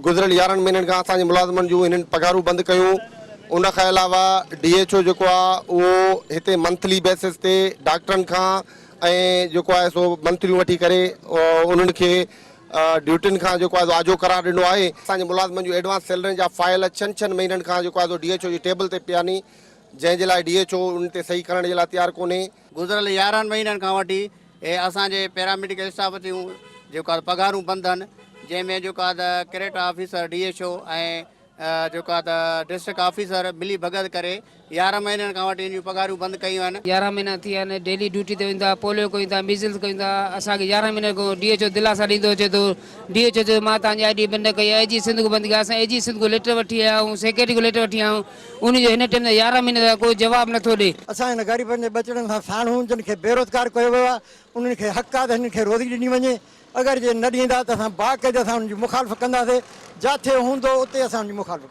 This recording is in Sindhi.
گذريل 11 مهينن کان اسان جي ملازمن جون هنن پگهارون بند ڪيون ان کان علاوه ڊي ايڇ او جيڪو آهي اهو هتي منٿلي بيسس تي ڊاڪٽرن کان ۽ جيڪو آهي سو منٿليون وٺي ڪري انهن کي ڊيوٽين کان جيڪو آهي سو آجو قرار ڏنو آهي. اسان جي ملازمن جون ايڊوانس سيلرين جا فائل ڇهن ڇهن مهينن کان جيڪو آهي سو ڊي ايڇ او جي ٽيبل تي پيا آهن جنهن جي لاء ڊي ايڇ او انهن تي صحيح ڪرڻ جي لاء تيار ڪونهي. گذريل 11 مهينن کان وٺي اسان جي پيراميڊيڪل اسٽاف جون جيڪو آهي پگهارون بند آهن جنهن ۾ جيڪو آهي ته ڪريٽا آفيسر ڊي ايڇ او ۽ جيڪو آهي ته ڊسٽرڪٽ آفيسر ملي ڀڳت ڪري 11 مهينن کان وٺي ان جون پگهارون بند ڪيون آهن. 11 مهينا ٿي ويا آهن ڊيلي ڊيوٽي تي وڃون ٿا پوليو ڪيون ٿا ميزلز ڪيون ٿا اسان کي 11 مهينن کان ڊي ايڇ او دلاسا ڏيندو اچي ٿو ڊي ايڇ او چيو مان توهان جي I D بند نه ڪئي آهي اي جي سنڌ کان بند ڪئي آهي اسان اي جي سنڌ کان ليٽر وٺي آيا آهيون سيڪريٽري کان ليٽر وٺي آيا آهيون ان جو هن ٽيم تائين 11 مهينا ٿيا ڪو جواب نه ٿو ڏي. اسان هن غريبن جي ٻچڙن سان ساڻ هون جن کي بيروزگار ڪيو ويو آهي انهن کي حق آهي ته هنن کي روزي ڏني وڃي اگر جي نه ڏيندا ته اسان باقاعده اسان انهن جي مخالفت ڪنداسي جاٿي هوندو اتي اسان انهن جي مخالفت.